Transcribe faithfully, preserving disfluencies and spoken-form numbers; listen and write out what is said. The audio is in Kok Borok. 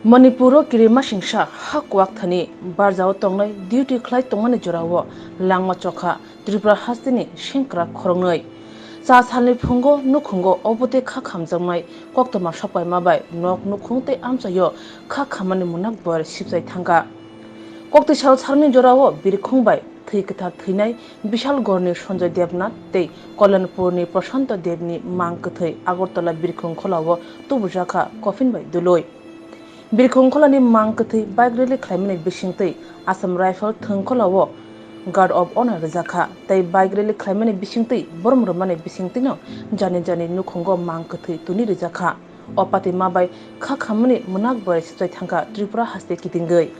Manipuro kirimasingsa ha kwak thani barjao tongnai duty khlai tongmani jorao langma chokha Tripura hasteni sengkrak khoroknwi. Cha salni phungo nukhungo obote kha khamjaknai koktwma sokpaima bai nok nukhung tei amchaio kha khammani mwnak bar sipchai thangkha. Koktwi sal sarni jorao birkhung bai thwi kwthar thwinai Bishalgorni Sanjay Debnath tei Kalyanpurni Prashanto Debni mang kwthwi Agartala birkhung kholao tubujakha coffin bai dului. Birkhung kholani mang kwthwi bike rally khlaimani bisingtwi Assam Rifle thwngkholao Guard of Honor rwjakha tei bike rally khlaimani bisingtwi borom rwmani bisingtwino jani jani nukhungo mang kwthwi tuni rwjakha. O patima bai kha khammani mwnak bai sipchai thangkha Tripura haste kitingwi.